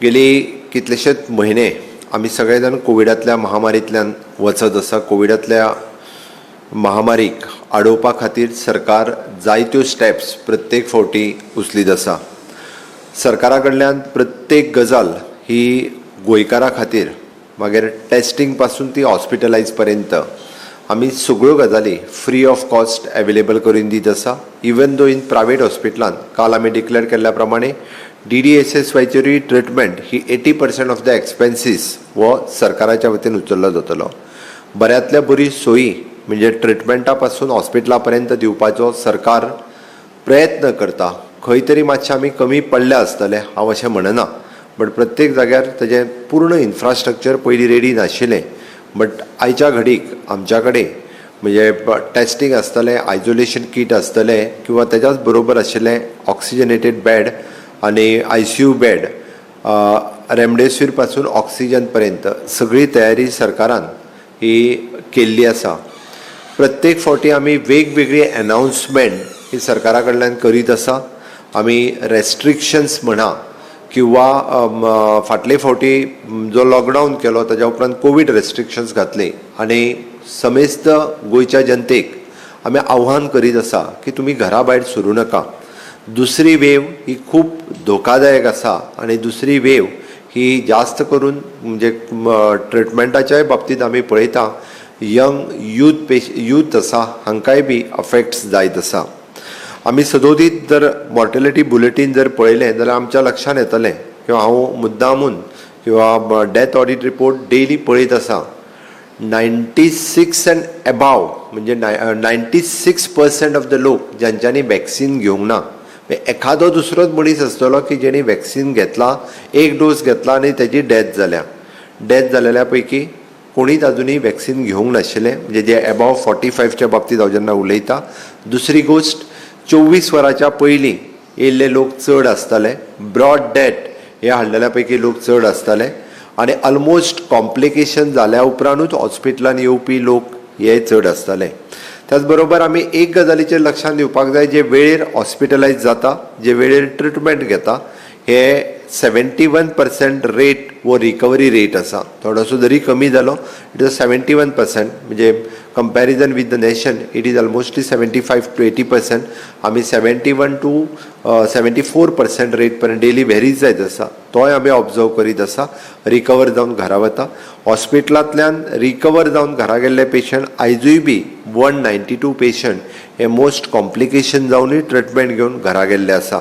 गेली कितलेशेच म्हयने आमी सगळे जाण कोविडांतल्या महामारींतल्यान वचत आसा. कोविडांतल्या महामारीक आडोवपा खातीर सरकार जायत्यो स्टेप्स प्रत्येक फावटी उचलीत आसा. सरकारा कडल्यान प्रत्येक गजाल ही गोंयकारा खातीर, मागीर टेस्टींग पासून ती हॉस्पिटलायज पर्यंत, आमी सगळ्यो गजाली फ्री ऑफ कॉस्ट एवेलेबल करून दीत आसा. इवन दो इन प्रायवेट हॉस्पिटलान काल आमी डिक्लेर केल्ल्या प्रमाणे डीडीएसएसवायचेरूय ट्रिटमेंट ही 80% ऑफ the expenses हो सरकाराच्या वतीन उचललो जातलो. बऱ्यांतल्या बरी सोयी म्हणजे ट्रिटमेंटा पासून हॉस्पिटला पर्यंत दिवपाचो सरकार प्रयत्न करता. खंय तरी मातशें आमी कमी पडल्या आसतले, हांव अशें म्हणना, बट प्रत्येक जाग्यार तेजें पूर्ण इन्फ्रास्ट्रक्चर पयलीं रेडी नाशिल्लें. बट आयच्या घडीक आमच्या कडेन म्हणजे टेस्टींग आसतलें, आयसोलेशन कीट आसतलें किंवा तेज्याच बरोबर आशिल्लें ऑक्सिजनेटेड बेड आनी आयसीयू बेड, रेमडेसिवीर पासून ऑक्सिजन पर्यंत सगळी तयारी सरकारान ही केल्ली आसा. प्रत्येक फावटी आमी वेगवेगळी एनावन्समेंट ही सरकारा कडल्यान करीत आसा. आमी रेस्ट्रिक्शन्स म्हणा किंवा फाटले फावटी जो लॉकडावन केलो, ताज्या उपरांत कोवीड रेस्ट्रिक्शन्स घातले आनी समेस्त गोंयच्या जनतेक आमी आव्हान करीत आसा की तुमी घरा भायर सरूं नाका. दुसरी वेव ही खूब धोकादायक आसा आनी दुसरी वेव ही जास्त करून म्हणजे ट्रिटमेंटाच्याय बाबतींत आमी पळयता, यंग यूथ आसा हांकांय बी अफेक्ट्स जायत आसा. आमी सदोदीत जर मॉर्टेलिटी बुलेटीन जर पळयलें जाल्यार आमच्या लक्षांत येतलें किंवा हांव मुद्दामून किंवा डेथ ऑडिट रिपोर्ट डेली पळयत आसा, 96 अँड एबाव म्हणजे 96% ऑफ the लोक ज्यांच्यांनी वॅक्सिन घेवंक ना. म्हणजे एखादो दुसरोच मनीस आसतलो की जेणी वॅक्सिन घेतला, एक डोस घेतला आनी तेजी डेथ जाल्या. डेथ जालेल्या पैकी कोणीच अजुनूय वॅक्सिन घेवंक नाशिल्ले, म्हणजे जे एबाव 45च्या बाबतींत हांव जेन्ना उलयतां. दुसरी गोश्ट, 24 वरांच्या पयलीं येयल्ले लोक चड आसताले, ब्रॉट डेड हे हाडलेल्या पैकी लोक चड आसताले आनी ऑलमोस्ट कॉम्प्लिकेशन जाल्या उपरांतूच हॉस्पिटलान येवपी लोक हे चड आसताले. त्याच बरोबर आमी एक गजालीचेर लक्षांत दिवपाक जाय, जे वेळेर हॉस्पिटलायज जाता, जे वेळेर ट्रिटमेंट घेता, हे 71% रेट वो रिकवरी रेट आसा. थोडोसो जरी कमी जालो, it is 71%. म्हणजे comparison with the nation, it is almostly 75 to 80%. आमी 71 to 74% rate पर्यंत डेली व्हेरीज जायत आसा. तोय आमी ऑब्जर्व करीत आसा. रिकवर जावन घरा वता, हॉस्पिटलांतल्यान रिकवर जावन घरा गेल्ले पेशंट आयजूय बी 192 पेशंट हे मोस्ट कॉम्प्लिकेशन जावनूय ट्रिटमेंट घेवन घरा गेल्ले आसा.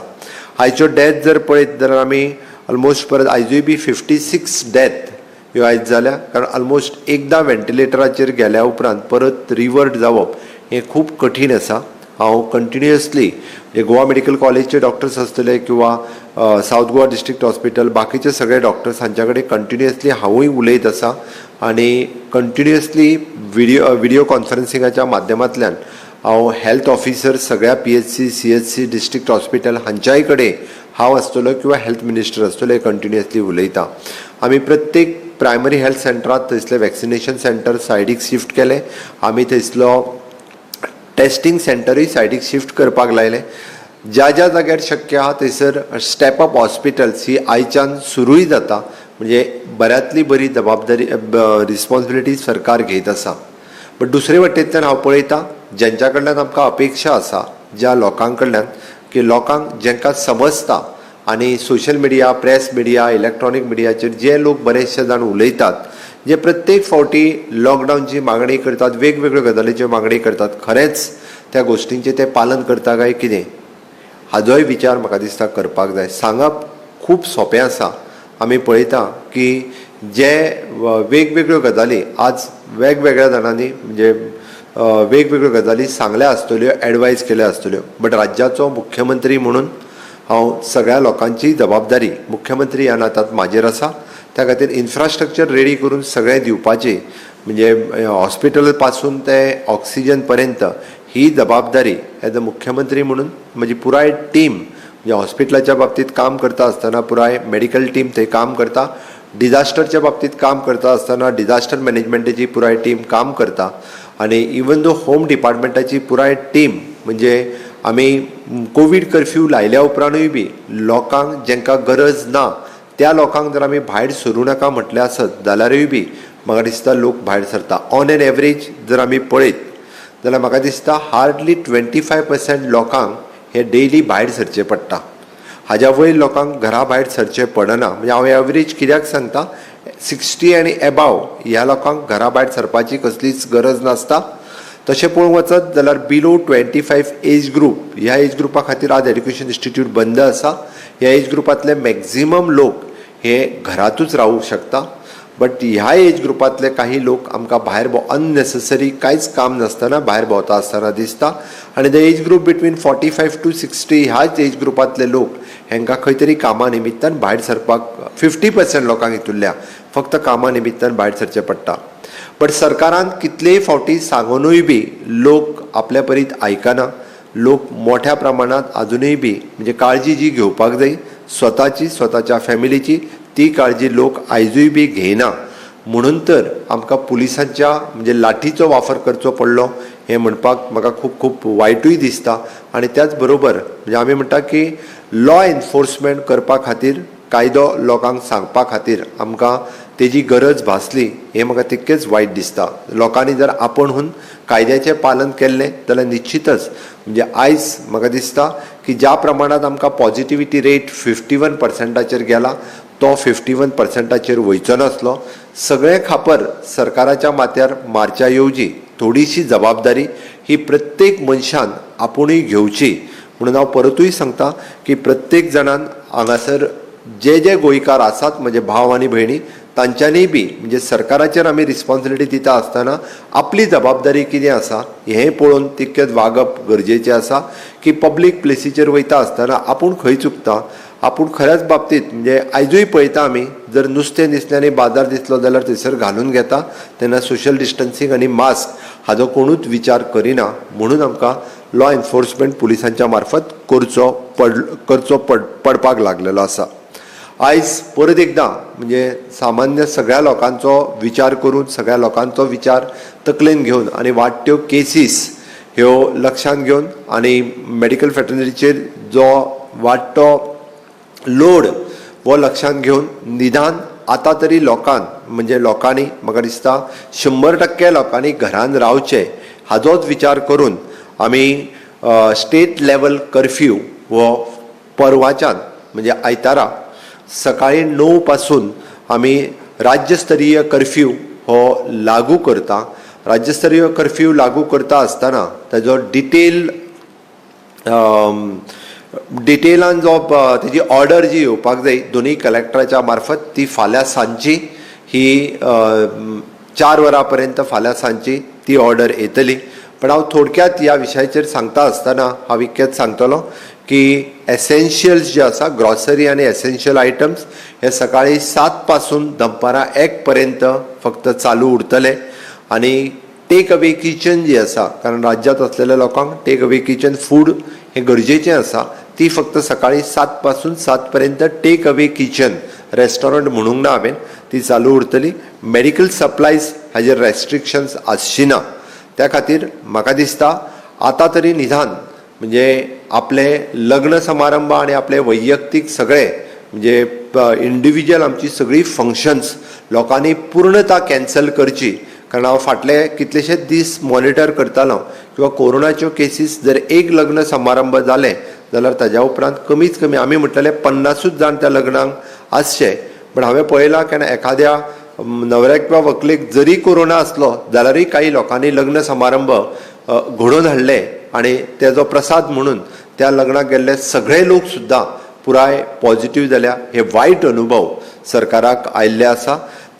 आयच्यो डेथ जर पळयत जाल्यार आमी ऑलमोस्ट परत आयजूय बी 56 डेथ ह्यो आयज जाल्या, कारण ऑलमोस्ट एकदां व्हेंटिलेटराचेर गेल्या उपरांत परत रिवर्ट जावप हें खूब कठीण आसा. हांव कंटिन्युअसली म्हणजे गोवा मेडिकल कॉलेजचे डॉक्टर्स आसतले किंवा सावथ गोवा डिस्ट्रिक्ट हॉस्पिटल, बाकीचे सगळे डॉक्टर्स हांच्या कडेन कंटिन्युअसली हांवूय उलयत आसा आनी कंटिन्युअसली व्हिडियो कॉन्फरन्सिंगाच्या माध्यमांतल्यान हांव हेल्थ ऑफिसर सगळ्या पीएचसी, सीएचसी, डिस्ट्रिक्ट हॉस्पिटल हांच्याय कडेन हांव आसतलो किंवा हेल्थ मिनिस्टर आसतलो, कंटिन्युअसली उलयता. आमी प्रत्येक प्रायमरी हेल्थ सेंटरात थंयसले वॅक्सिनेशन सेंटर सायडीक शिफ्ट केले. आमी थंयसलो टेस्टिंग सेंटरूय सायडीक शिफ्ट करपाक लायलें. ज्या ज्या जाग्यार शक्य आहा थंयसर स्टेप अप हॉस्पिटल्स ही आयच्यान सुरूय जाता. म्हणजे बऱ्यांतली बरी जबाबदारी, रिस्पॉन्सिबिलिटी सरकार घेत आसा. बट दुसरे वटेंतल्यान हांव पळयतां, ज्यांच्या कडल्यान आमकां अपेक्षा आसा, ज्या लोकां कडल्यान की लोकांक जेंकां समजता आनी social media, press media, electronic मिडियाचेर जे लोक बरेचशे जाण उलयतात, जे प्रत्येक फावटी लॉकडावनची मागणी करतात, वेगवेगळ्यो गजालीच्यो मागणी करतात, खरेंच त्या गोश्टींचें ते पालन करता काय कितें, हाजोय विचार म्हाका दिसता करपाक जाय. सांगप खूब सोंपें आसा. आमी पळयता की जे वेगवेगळ्यो गजाली आज वेगवेगळ्या जाणांनी म्हणजे वेगवेगळ्यो गजाली सांगल्या आसतल्यो, एडवायज केल्या आसतल्यो, बट राज्याचो मुख्यमंत्री म्हणून हांव सगळ्या लोकांची जबाबदारी मुख्यमंत्री ह्या नात्यात म्हाजेर आसा. त्या खातीर इन्फ्रास्ट्रक्चर रेडी करून सगळें दिवपाची, म्हणजे हॉस्पिटल पासून ते ऑक्सिजन पर्यंत, ही जबाबदारी एज अ मुख्यमंत्री म्हणून म्हजी पुराय टीम, म्हणजे हॉस्पिटलाच्या बाबतीत काम करता आसतना पुराय मेडिकल टीम थंय काम करता, डिझास्टरच्या बाबतीत काम करता आसतना डिझास्टर मॅनेजमेंटाची पुराय टीम काम करता आनी इवन दो होम डिपार्टमेंटाची पुराय टीम. म्हणजे आमी कोवीड कर्फ्यू लायल्या उपरांतूय बी लोकांक जेंकां गरज ना त्या लोकांक जर आमी भायर सरूं नाका म्हटलें आसत जाल्यारूय बी म्हाका दिसता लोक भायर सरता. ऑन एन एवरेज जर आमी पळयत जाल्यार म्हाका दिसता हार्डली 25% लोकांक हे डेली भायर सरचें पडटा. हाज्या वयर लोकांक घरा भायर सरचें पडना. म्हणजे हांव एवरेज कित्याक सांगता, 60 आनी एबाव ह्या लोकांक घरा भायर सरपाची कसलीच गरज नासता. तशें पळोवंक वचत जाल्यार बिलो 25 एज ग्रूप, ह्या एज ग्रुपा खातीर आज एड्युकेशन इन्स्टिट्यूट बंद आसा. ह्या एज ग्रुपांतले मॅक्झिमम लोक हे घरातूच रावूंक शकता. बट ह्या एज ग्रुपांतले काही लोक आमकां भायर अननेसेसरी कांयच काम नासतना भायर भोंवता आसतना दिसता. आनी the age group between 45 to 60 ह्याच एज ग्रुपांतले लोक हांकां खंय तरी कामा निमित्तान भायर सरपाक 50% लोकांक हितूंतल्या फक्त कामा निमित्तान भायर सरचें पडटा. बट सरकारान कितलेय फावटी सांगुनूय बी लोक आपल्या परीत आयकना. लोक मोठ्या प्रमाणांत आजुनूय बी म्हणजे काळजी जी घेवपाक जाय स्वताची, स्वताच्या फॅमिलीची, ती काळजी लोक आयजूय बी घेयना. म्हणून तर आमकां पुलिसांच्या म्हणजे लाठीचो वापर करचो पडलो हें म्हणपाक म्हाका खूब खूब वायटूय दिसता. आनी त्याच बरोबर म्हणजे आमी म्हणटा की लॉ एनफोर्समेंट करपा खातीर, कायदो लोकांक सांगपा खातीर आमकां तेजी गरज भासली हें म्हाका तितकेंच वायट दिसता. लोकांनी जर आपूण कायद्याचें पालन केल्लें जाल्यार निश्चितच म्हणजे आयज म्हाका दिसता की ज्या प्रमाणांत आमकां पॉजिटिविटी रेट 51%चेर गेला तो 51%चेर वयचो नासलो. सगळें खापर सरकाराच्या माथ्यार मारच्या येवजी थोडीशी जबाबदारी ही प्रत्येक मनशान आपुणूय घेवची. म्हणून हांव परतूय सांगता की प्रत्येक जाणान हांगासर जे जे गोंयकार आसात, म्हजे भाव आनी भयणी, तांच्यांनी बी म्हणजे सरकाराचेर आमी रिस्पॉन्सिबिलिटी दिता आसतना आपली जबाबदारी कितें आसा हें पळोवन तितकेंच वागप गरजेचें आसा. की पब्लीक प्लेसीचेर वयता आसतना आपूण खंय चुकता, आपूण खऱ्याच बाबतींत म्हणजे आयजूय पळयता आमी, जर नुस्तें दिसलें आनी बाजार दिसलो जाल्यार थंयसर घालून घेता तेन्ना सोशल डिस्टन्सींग आनी मास्क हाजो कोणूच विचार करिना. म्हणून आमकां लॉ एनफोर्समेंट पुलिसांच्या मार्फत करचो पडपाक लागलेलो आसा. आयज परत एकदां म्हणजे सामान्य सगळ्या लोकांचो विचार करून, सगळ्या लोकांचो विचार तकलेन घेवन आनी वाडट्यो केसीस ह्यो लक्षांत घेवन आनी मेडिकल फ्रेटर्निटीचेर जो वाडटो लोड हो लक्षांत घेवन निदान आतां तरी लोकांक म्हणजे लोकांनी म्हाका दिसता 100% लोकांनी घरान रावचें हाजोच विचार करून आमी स्टेट लेवल कर्फ्यू हो परवाच्यान म्हणजे आयतारा सकाळी 9 पासून आमी राज्यस्तरीय कर्फ्यू हो लागू करता. राज्यस्तरीय कर्फ्यू लागू करता आसतना ताजो डिटेलान जो तेजी ऑर्डर जी येवपाक जाय दोनूय कलेक्टराच्या मार्फत ती फाल्यां सांजची ही 4 वरां पर्यंत फाल्यां सांजची ती ऑर्डर येतली. पण हांव थोडक्यात ह्या विशयाचेर सांगता आसतना हांव इतकेंच सांगतलो की एसेन्शियल्स जे आसा, ग्रॉसरी आनी एसेन्शियल आयटम्स हे सकाळी 7 पासून दनपारां 1 पर्यंत फक्त चालू उरतले. आनी टेक अवे किचन जी आसा, कारण राज्यांत आसलेल्या लोकांक टेक अवे किचन फूड हें गरजेचें आसा, ती फक्त सकाळी 7 पासून 7 पर्यंत टेक अवे किचन रेस्टॉरंट म्हणूंक ना हांवें, ती चालू उरतली. मेडिकल सप्लायज हाजेर रेस्ट्रिक्शन्स आसची ना. त्या खातीर म्हाका दिसता आतां तरी निदान म्हणजे आपले लग्न समारंभ आनी आपले वैयक्तीक सगळे म्हणजे इंडिविज्युअल आमची सगळी फंक्शन्स लोकांनी पूर्णता कॅन्सल करची. कारण हांव फाटले कितलेशेच दीस मॉनिटर करतालो किंवा कोरोनाच्यो केसीस जर एक लग्न समारंभ जाले जाल्यार ताज्या उपरांत कमीत कमी आमी म्हटलेले 50 जाण त्या लग्नाक आसचे. पण हांवें पळयलां केन्ना एखाद्या न्हवऱ्याक किंवा व्हंकलेक जरी कोरोना आसलो जाल्यारूय काही लोकांनी लग्न समारंभ घडोवन हाडले आनी तेजो प्रसाद म्हणून त्या लग्नाक गेल्ले सगळे लोक सुद्दां पुराय पॉझिटीव जाल्या. हे वायट अनुभव सरकाराक आयिल्ले आसा.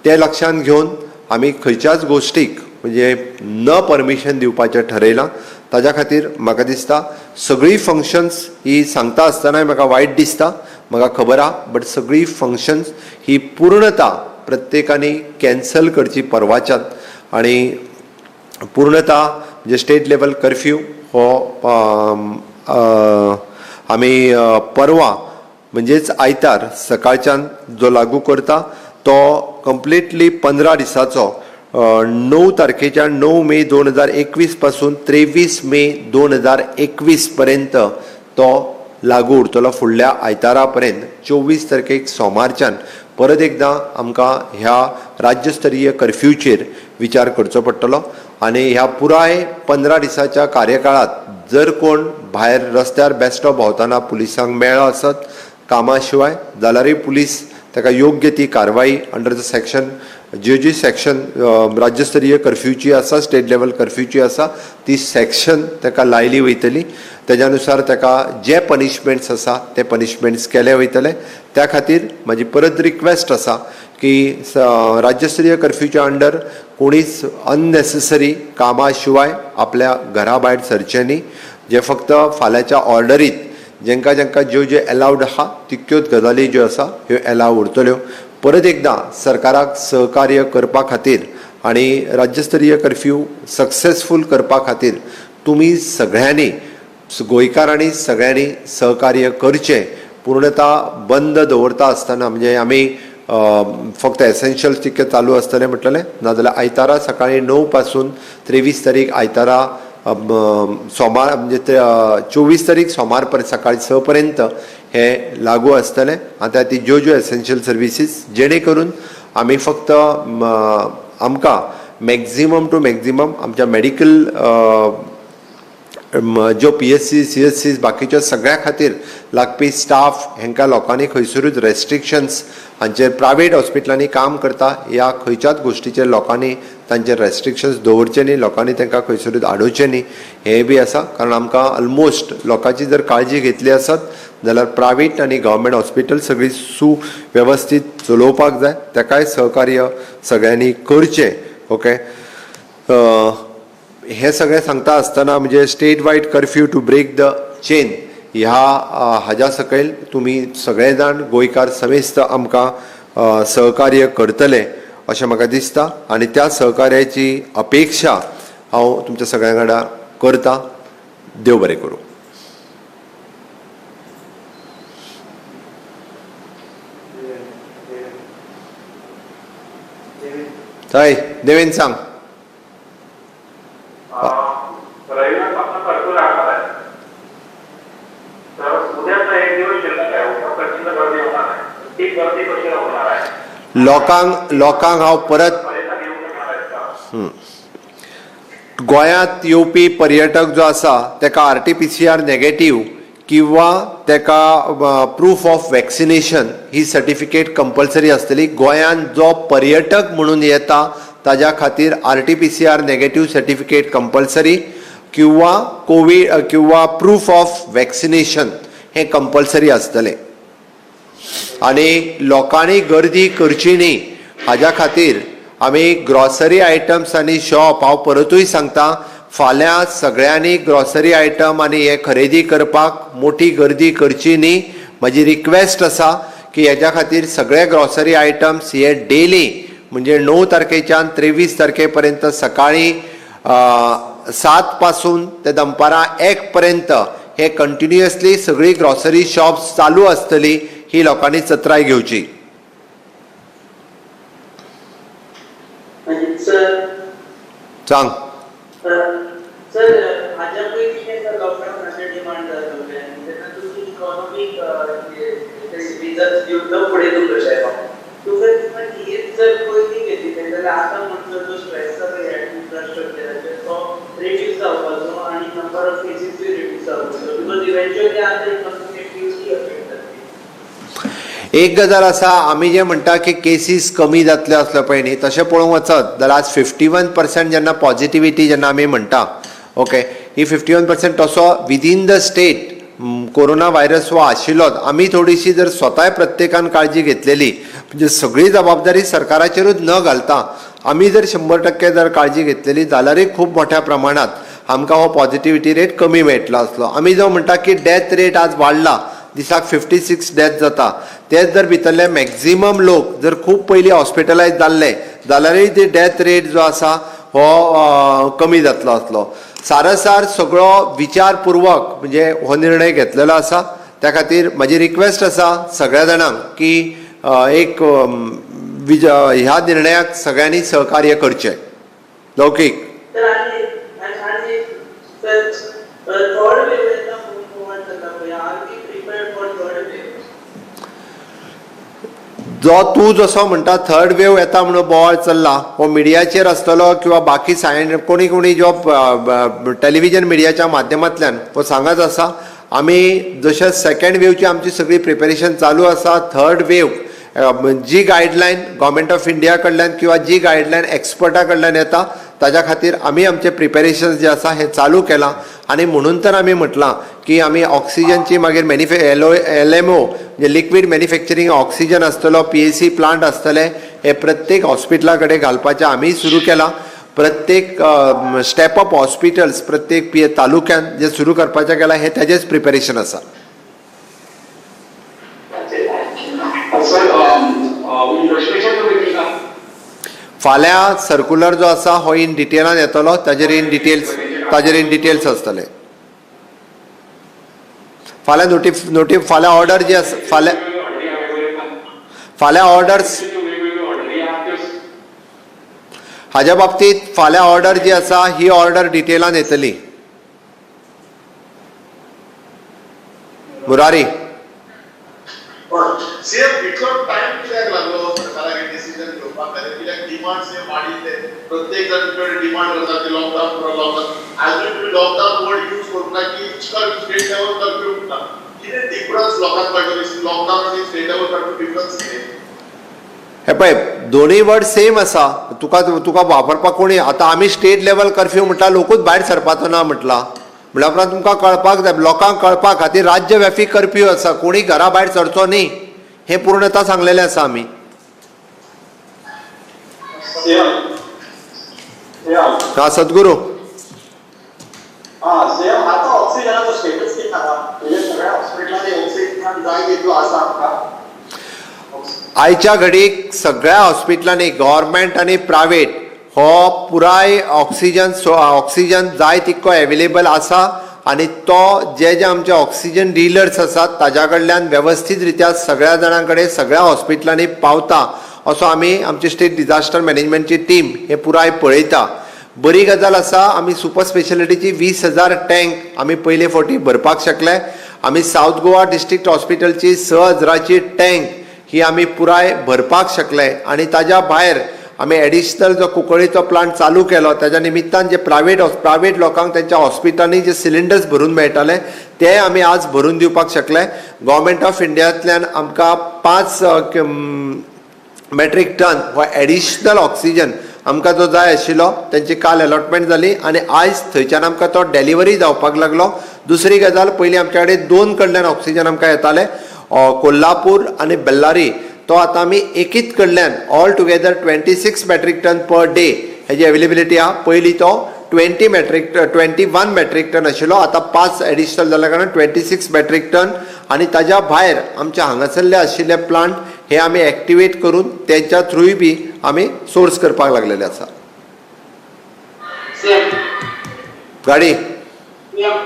ते लक्षांत घेवन आमी खंयच्याच गोश्टीक म्हणजे न परमिशन दिवपाचें ठरयलां. ताज्या खातीर म्हाका दिसता सगळीं फंक्शन्स ही सांगता आसतनाय म्हाका वायट दिसता, म्हाका खबर आहा, बट सगळीं फंक्शन्स ही पूर्णता प्रत्येकानी कॅन्सल करची परवाच्यान. आनी पूर्णता म्हणजे स्टेट लेवल कर्फ्यू हो आमी परवा म्हणजेच आयतार सकाळच्यान जो लागू करता तो कंप्लिटली 15 दिसाचो 9 तारखेच्या 9 मे 2021 पासून 23 मे 2021 पर्यंत तो लागू उरतलो फुडल्या आयतारा पर्यंत. 24 तारखेक सोमारच्यान परत एकदां आमकां ह्या राज्यस्तरीय कर्फ्यूचेर विचार करचो पडटलो आनी ह्या पुराय 15 दिसाच्या कार्यकाळांत जर कोण भायर रस्त्यार बेश्टो भोंवतना पुलिसांक मेळ्ळो आसत कामा शिवाय जाल्यारूय पुलीस ताका योग्य ती कारवाई अंडर the section ज्यो जी सेक्शन राज्यस्तरीय कर्फ्यूची आसा, स्टेट लेवल कर्फ्यूची आसा, ती सेक्शन ताका लायली वयतली. तेज्या नुसार ताका जे पनिशमेंट्स आसा ते पनिशमेंट्स केले वयतले. त्या खातीर म्हाजी परत रिक्वेस्ट आसा की राज्यस्तरीय कर्फ्यूच्या अंडर कोणीच अननेसेसरी कामा शिवाय आपल्या घरा भायर सरचें न्ही. जे फक्त फाल्यांच्या ऑर्डरीत जेंकां जेंकां ज्यो ज्यो एलावड आहा तितक्योच गजाली ज्यो आसा ह्यो एलाव उरतल्यो. परत एकदां सरकाराक सहकार्य करपा खातीर आनी राज्यस्तरीय कर्फ्यू सक्सेसफूल करपा खातीर तुमी सगळ्यांनी, गोंयकारांनी सगळ्यांनी सहकार्य करचें. पूर्णता बंद दवरता आसतना म्हणजे आमी फक्त एसेन्शियल तितकें चालू आसतलें म्हटलें, नाजाल्यार आयतारा सकाळीं 9 पासून 23 तारीख आयतारा सोमार म्हणजे 24 तारीख सोमार पर्यंत सकाळी 6 पर्यंत हे लागू आसतलें. आनी त्या खातीर ज्यो ज्यो एसेन्शियल सर्विसीस जेणे करून आमी फक्त आमकां मॅक्झिमम टू मॅक्झिमम आमच्या मॅडिकल ज्यो PHC CHC बाकीच्या सगळ्या खातीर लागपी स्टाफ हेंकां लोकांनी खंयसरूच रेस्ट्रिक्शन्स हांचेर प्रायवेट हॉस्पिटलांनी काम करता ह्या खंयच्याच गोश्टीचेर लोकांनी तांचेर रेस्ट्रिक्शन्स दवरचे न्ही, लोकांनी तांकां खंयसरूच आडोवचें न्ही, हें बी आसा. कारण आमकां ऑलमोस्ट लोकांची जर काळजी घेतली आसत जाल्यार प्रायवेट आनी गव्हर्मेंट हॉस्पिटल सगळी सुवेवस्थीत चलोवपाक जाय, ताकाय सहकार्य सगळ्यांनी करचें. ओके, हें सगळें सांगता आसतना म्हणजे state wide curfew to break the chain ह्या हाज्या सकयल तुमी सगळे जाण गोंयकार समेस्त आमकां सहकार्य करतले अशें म्हाका दिसता आनी त्या सहकार्याची अपेक्षा हांव तुमच्या सगळ्यां वांगडा करता. देव बरें करूं. हय देवेन सांग. रविवारपासून कर्फ्यू लागणार आहे, तर उद्याचा एक दिवस शिल्लक आहे, उद्या प्रचंड गर्दी होणार आहे, ती गर्दी कशी होणार आहे? लोकांक लोकांक हांव परत पर्यटक येऊ शकणार आहेत का? गोंयांत येवपी पर्यटक जो आसा तेका RT-PCR negative किंवा तेका proof of vaccination he certificate compulsory आसतली. गोंयांत जो पर्यटक म्हणून येता ताज्या खातीर RT-PCR negative certificate compulsory किंवा कोवीड किंवा प्रूफ ऑफ वॅक्सिनेशन हें कंपल्सरी आसतलें. आनी लोकांनी गर्दी करची न्ही हाज्या खातीर आमी ग्रॉसरी आयटम्स आनी शॉप, हांव परतूय सांगता, फाल्यां सगळ्यांनी ग्रॉसरी आयटम आनी हे खरेदी करपाक मोठी गर्दी करची न्ही. म्हजी रिक्वेस्ट आसा की हेज्या खातीर सगळे ग्रॉसरी आयटम्स हे डेली म्हणजे 9 तारखेच्यान 23 तारखे पर्यंत सकाळी 7 पासून ते दनपारां 1 पर्यंत हे कंटिन्युअसली सगळी ग्रॉसरी शॉप्स चालू आसतली, ही लोकांनी चत्राय घेवची. सर, सांग. सर, हाज्या पयलीं जेन्ना लॉकडावनाचेर डिमांड जातालें तेन्ना तुमी इकॉनॉमीक रिजन्स दिवन फुडें तुमकां शेता तुमकां दिसता हीच जर पयलीं घेतिल्लें जाल्यार आतां म्हणसर जो स्ट्रेस आसा ह्या इन्फ्रास्ट्रक्चराचेर तो रिड्यूस जावपाचो आनी नंबर ऑफ केसीसूय रिड्यूस जावपाचो, because eventually आतां इकॉनॉमी एक्टिविटी अफेक्ट जातली. एक गजाल आसा, आमी जे म्हणटा की केसीस कमी जातले आसले पळय न्ही, तशें पळोवंक वचत जाल्यार आज 51% जेन्ना पॉजिटिविटी जेन्ना आमी म्हणटा, ओके, ही 51% तसो within the state corona virus हो आशिल्लोच. आमी थोडीशी जर स्वताय प्रत्येकान काळजी घेतलेली म्हणजे सगळी जबाबदारी सरकाराचेरूच न घालता आमी जर 100% जर काळजी घेतलेली जाल्यारूय खूब मोठ्या प्रमाणात आमकां हो पॉजिटिविटी रेट कमी मेळटलो आसलो. आमी जो म्हणटा की डेथ रेट आज वाडला, दिसाक 56 डेथ जाता, तेच जर भितरले मॅक्झिमम लोक जर खूब पयलीं हॉस्पिटलायज जाल्ले जाल्यारूय ती डेथ रेट जो आसा हो कमी जातलो आसलो. सारासार सगळो विचारपुर्वक म्हणजे हो निर्णय घेतलेलो आसा. त्या खातीर म्हाजी रिक्वेस्ट आसा सगळ्या जाणांक की एक ह्या निर्णयाक सगळ्यांनी सहकार्य करचें. लौकीक तर आनी थर्ड वेव येता म्हणून जाता पळय, are we prepared for third wave? जो तूं जसो म्हणटा थर्ड वेव येता म्हणून बोवाळ चल्ला, हो मिडियाचेर आसतलो किंवा बाकी सायन कोणी कोणी जो टेलिविजन मिडियाच्या माध्यमांतल्यान हो सांगत आसा. आमी जशें सेकेंड वेवची आमची सगळी प्रिपेरेशन चालू आसा, थर्ड वेव जी गायडलायन गव्हर्मेंट ऑफ इंडिया कडल्यान किंवा जी गायडलायन एक्सपर्टा कडल्यान येता ताज्या खातीर आमी आमचें प्रिपेरेशन जें आसा हें चालू केलां. आनी म्हणून तर आमी म्हटलां की आमी ऑक्सिजनची मागीर मॅन्युफे L O L M O म्हणजे लिक्वीड मॅन्युफॅक्चरींग ऑक्सिजन आसतलो, पीएसी प्लांट आसतले, हे प्रत्येक हॉस्पिटला कडेन घालपाचें आमी सुरू केलां. प्रत्येक स्टेप अप हॉस्पिटल्स प्रत्येक पी तालुक्यान जे सुरू करपाचें केलां हें ताजेंच प्रिपेरेशन आसा. सर, रजिस्ट्रेशन फाल्यां सर्कुलर जो आसा हो इन डिटेलान येतलो, ताजेर इन डिटेल्स आसतले फाल्यां. नोटीफ नोटीफ फाल्यां ऑर्डर जी आसा, फाल्यां ऑर्डर्स हाज्या बाबतीत फाल्यां ऑर्डर जी आसा ही ऑर्डर डिटेलान येतली. मुरारी. सीएम, इतलो टायम कित्याक लागलो सरकाराक डिसिजन घेवपाक खातीर? कित्याक डिमांड सेम वाडिल्ले, प्रत्येक जाण तुमचे डिमांड करता की लॉकडावन करा, लॉकडावन. आजून तुमी लॉकडावन वर्ड यूज करूंक ना की स्टेट लेवल कर्फ्यू म्हणटा. कितें डिफरन्स लोकांक कळटलो लॉकडावन आनी स्टेट लेवल कर्फ्यू डिफरन्स कितें? हे पळय, दोनूय वर्ड सेम आसा. तुका वापरपाक कोणी आतां आमी स्टेट लेवल कर्फ्यू म्हटल्यार लोकूच भायर सरपाचो ना म्हटलां. म्हळ्या उपरांत तुमकां कळपाक जाय, लोकांक कळपा खातीर राज्यव्यापी कर्फ्यू आसा, कोणी घरा भायर सरचो न्ही हें पूर्णता सांगलेलें आसा आमी. CM, CM. हा, सद्गुरू. हा सीएम, आता ऑक्सिजनाचो स्टेटस कितें आसा? म्हणजे सगळ्या हॉस्पिटलांनी ऑक्सिजन जाय तितलो आसा आमकां? आयच्या घडीक सगळ्या हॉस्पिटलांनी गव्हर्मेंट आनी प्रायवेट हो पुराय ऑक्सिजन जाय तितको एवेलेबल आसा आनी तो जे जे आमचे ऑक्सिजन डिलर्स आसात ताज्या कडल्यान वेवस्थीत रित्या सगळ्या जाणां कडेन सगळ्या हॉस्पिटलांनी पावता असो आमी आमची स्टेट डिझास्टर मॅनेजमेंटची टीम हे पुराय पळयता. बरी गजाल आसा, आमी सुपर स्पेशलिटीची 20,000 टँक आमी पयले फावटी भरपाक शकले. आमी सावथ गोवा डिस्ट्रिक्ट हॉस्पिटलची 6 हजाराची टँक ही आमी पुराय भरपाक शकले आनी ताज्या भायर आमी एडिशनल जो कुंकळीचो प्लांट चालू केलो ताज्या निमित्तान जे प्रायवेट लोकांक तेंच्या हॉस्पिटलांनी जे सिलिंडर्स भरून मेळटाले ते आमी आज भरून दिवपाक शकले. गव्हर्मेंट ऑफ इंडियांतल्यान आमकां 5 मेट्रीक टन हो एडिशनल ऑक्सिजन आमकां जो जाय आशिल्लो तेंची काल अलॉटमेंट जाली आनी आयज थंयच्यान आमकां तो डेलिवरी जावपाक लागलो. दुसरी गजाल, पयलीं आमच्या कडेन दोन कडल्यान ऑक्सिजन आमकां येताले, कोल्हापूर आनी बेल्लारी, तो आतां आमी एकीच कडल्यान all together 26 metric ton per day हेजी एवेलेबिलिटी आहा. पयलीं तो 20 metric 21 metric ton आशिल्लो, आतां 5 एडिशनल जाल्या कारणान 26 मेट्रीक टन. आनी ताज्या भायर आमच्या हांगासरले आशिल्ले प्लांट हे आमी एक्टिवेट करून तेंच्या थ्रूय बी आमी सोर्स करपाक लागलेले आसा. सीएम. गाडी. सीएम.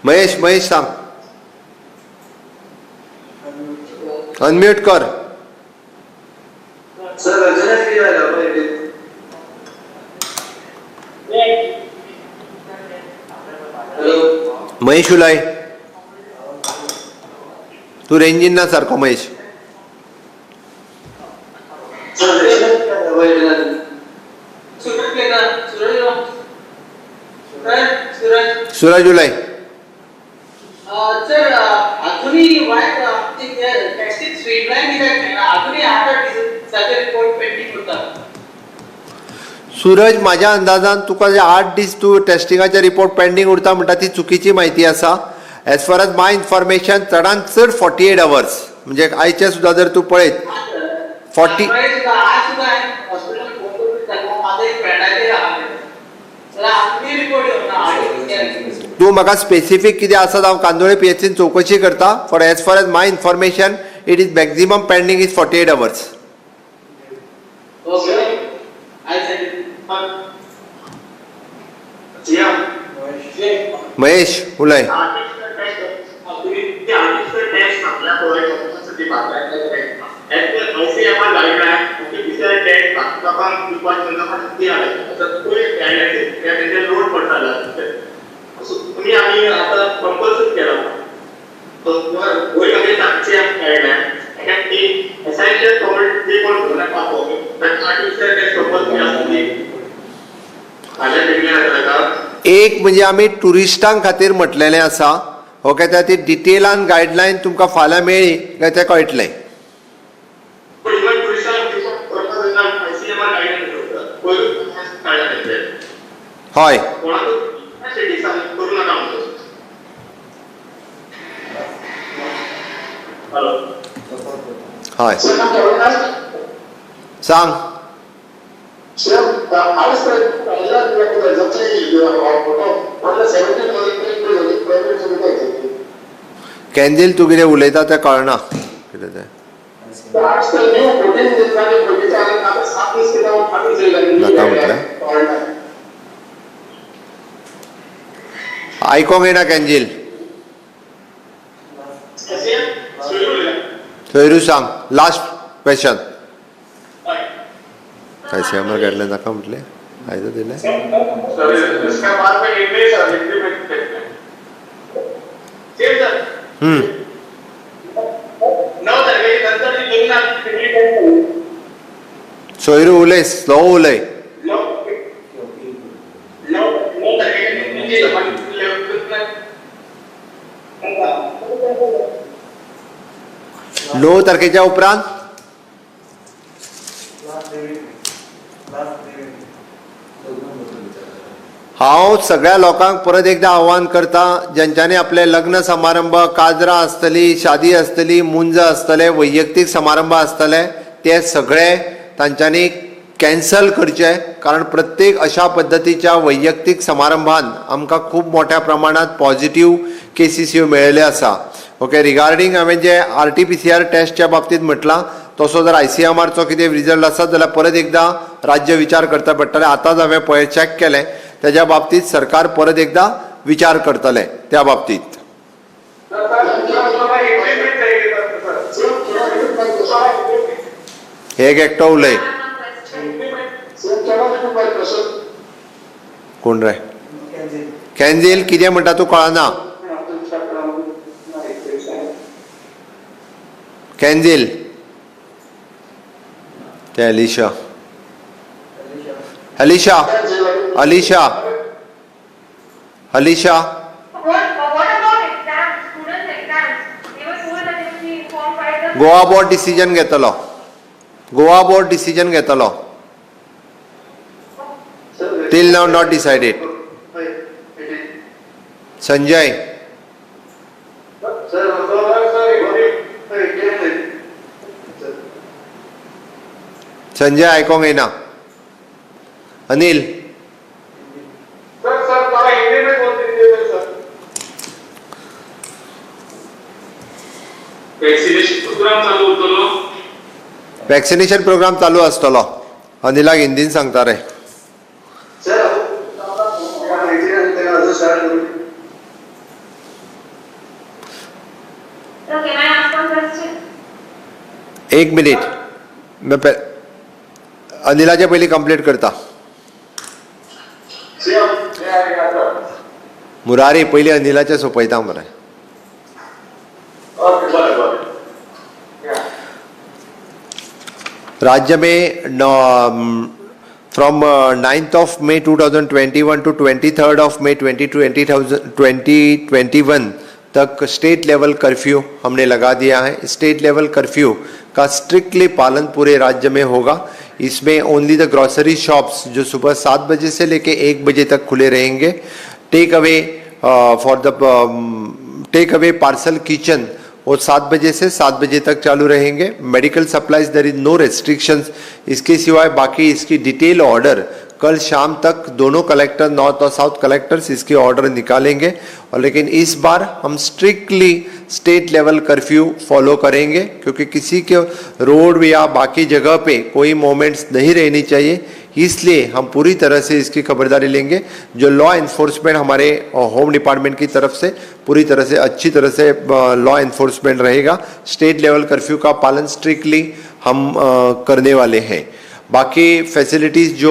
महेश, महेश, सांग, अनम्यूट कर. सर, रचना किती झालं पहिले? हॅलो. महेश, उलय तूं, रेंजीन ना सारको महेश. सर, रचना किती झालं पहिले? सूरज केला, सूरज, सूरज, सूरज. सुरज, उलय. सर, अजूनही वाय टेस्टिंग स्ट्रीमलाईन कित्याक मेळना? अजूनही 8 8 दिसाचे रिपोर्ट पेंडींग उरतात. सूरज, माझ्या अंदाजान तुका जे 8 दीस तूं टेस्टिंगाचे रिपोर्ट पेंडींग उरता म्हणटा ती चुकीची म्हायती आसा. As far as my information, चडान चड 48 अवर्स. म्हणजे आयचे सुद्दां जर तूं पळयत 40 आज सुद्धा हॉस्पिटल फोन करून विचारला, माझा एक फ्रेंडाचे आहा, जाल्यार अजूनही रिपोर्ट येवना 8 दीस. तूं म्हाका स्पेसिफीक कितें आसा, हांव कांदोळे पीएचसीन चवकशी करता. For as far as my information, it is maximum pending is 48 hours. Okay, I send. CM. Mahesh, उलय. तुम्ही आर्टिफिशियल टेस्ट सांगल्या पळय आयसीएमआर गायडलायन PCR test लोकांक दिवपाक लोकांक ती आतां पळय गायडलायन तेंचेर लोड पडटा. सो तुमी आमी आतां कंपल्सरी केला. वयर तांचे कळ्ळें ती एसेन्शियल कम्युनिटी कोण एक म्हणजे आमी ट्युरिस्टां खातीर म्हटलेलें आसा, ओके, त्या ती डिटेलान गायडलायन तुमकां फाल्यां मेळ्ळी काय तें कळटलें. हय, हय, सांग. कॅन्डील तूं कितें उलयता तें कळना कितें तें. नाका म्हटलें, आयकोंक येना. कॅन्जील सोयरू सांग लास्ट क्वेश्चन. आयसीएमआर गायडलायन नाका म्हटलें, आयज दिलें. सोयरू उलय, स्लो उलय. णव तारखेच्या उपरांत हांव सगळ्या लोकांक परत एकदां आव्हान करता, ज्यांच्यांनी आपले लग्न समारंभ, काजरां आसतली, शादी आसतली, मुंज आसतले, वैयक्तीक समारंभ आसतले, ते सगळे तांच्यांनी कॅन्सल करचे. कारण प्रत्येक अशा पद्दतीच्या वैयक्तीक समारंभान आमकां खूब मोठ्या प्रमाणांत पॉझिटीव केसीस ह्यो मेळिल्ले आसा. ओके, रिगार्डींग हांवें जे RT-PCR टेस्टच्या बाबतींत म्हटलां, तसो जर ICMRचो कितें रिजल्ट आसा जाल्यार परत एकदां राज्य विचार करता पडटलें. आतांच हांवें पळय चॅक केलें, तेज्या बाबतींत सरकार परत एकदां विचार करतलें त्या बाबतींत. एक एकटो उलय. कोण रे? कॅन्जील कितें म्हणटा तूं कळना. कॅन्जील ते Alisha, Alisha, Alisha, Alisha. Goa board decision घेतलो, गोवा बोर्ड डिसिजन घेतलो. Till now not decided. Sanjay, Sanjay आयकोंक येना. अनिल, वॅक्सिनेशन प्रोग्राम चालू आसतलो. अनिलाक हिंदीन सांगता रे. एक मिनिट, अनिलाचे पयलीं कंप्लीट करता. मुरारी पयलीं अनिलाचे सोंपयता मरे. राज्य में from 9th of May 2021 to 23rd of May 2021 Tak state level curfew हमने लगा दिया है. स्टेट लेवल कर्फ्यू का स्ट्रिक्टली पालन पूरे राज्य में होगा. इसमें ओनली the grocery shops जो सुबह 7 बजे से लेके 1 बजे तक खुले रहेंगे. Take away for the take away parcel kitchen वो 7 बजे से 7 बजे तक चालू रहेंगे. Medical supplies there is no restrictions. इसके सिवाय बाकी इसकी डिटेल ऑर्डर कल शाम तक दोनों कलेक्टर, नॉर्थ और साउथ कलेक्टर्स इसकी ऑर्डर निकालेंगे. और लेकिन इस बार हम strictly state level curfew follow करेंगे, क्योंकि किसी के रोड या बाकी जगह पे कोई मोमेंट्स नहीं रहनी चाहिए. इसलिए हम पूरी तरह से इसकी खबरदारी लेंगे. जो लॉ एनफोर्समेंट हमारे होम डिपार्टमेंट की तरफ से पूरी तरह से अच्छी तरह से लॉ एनफोर्समेंट रहेगा. स्टेट लेवल कर्फ्यू का पालन स्ट्रिक्टली हम करने वाले हैं. बाकी फैसिलिटीज़ जो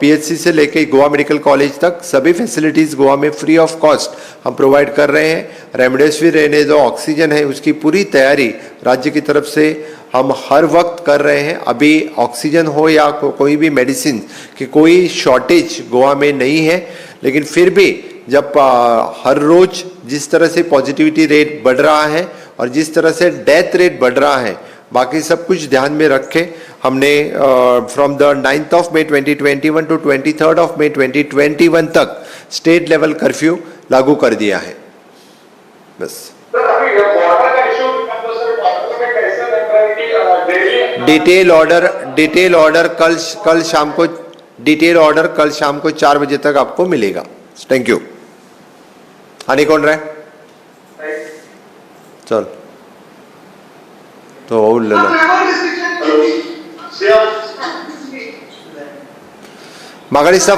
पीएचसी से लेके गोवा मेडिकल कॉलेज तक सभी फैसिलिटीज़ गोवा में फ्री ऑफ कॉस्ट हम प्रोवाइड कर रहे हैं। रेमडेसिविर रहने जो ऑक्सीजन है उसकी पूरी तैयारी राज्य की तरफ से हम हर वक्त कर रहे हैं। अभी ऑक्सीजन हो या कोई भी मेडिसिन की कोई शॉर्टेज गोवा में नहीं है, लेकिन फिर भी जब हर रोज जिस तरह से पॉजिटिविटी रेट बढ़ रहा है और जिस तरह से डेथ रेट बढ़ रहा है, बाकी सब कुछ ध्यान में रखे हमने from the 9th of May 2021 to 23rd of May 2021 Tak state level curfew लागू कर दिया है। बस। सर, अभी बॉर्डर का इशू, तो सर बॉर्डर में कैसे लग रहा है कि डेली डिटेल ऑर्डर कल कल शाम को, डिटेल ऑर्डर कल शाम को 4 बजे तक आपको मिलेगा। Thank you. आणि कोण रे? चल, तो उरलेलो. सीएम. म्हाका दिसता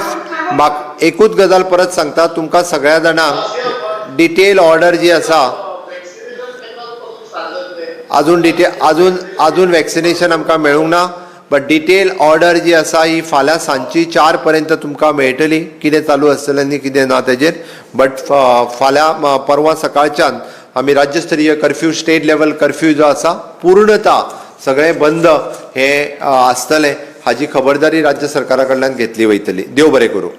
एकूच गजाल परत सांगता तुमकां सगळ्या जाणांक, डिटेल ऑर्डर जी आसा वॅक्सिनेशन केन्ना पासून स्टार्ट जातलें? अजून डिटेल अजून अजून वॅक्सिनेशन आमकां मेळूंक ना, बट डिटेल ऑर्डर जी आसा ही फाल्यां सांजची 4 पर्यंत तुमकां मेळटली, कितें चालू आसतलें आनी कितें ना तेजेर. बट फाल्यां परवां सकाळच्यान आमी राज्यस्तरीय कर्फ्यू, स्टेट लेवल कर्फ्यू जो आसा, पूर्णता सगळें बंद हें आसतलें, हाजी खबरदारी राज्य सरकारा कडल्यान घेतली वयतली. देव बरें करूं.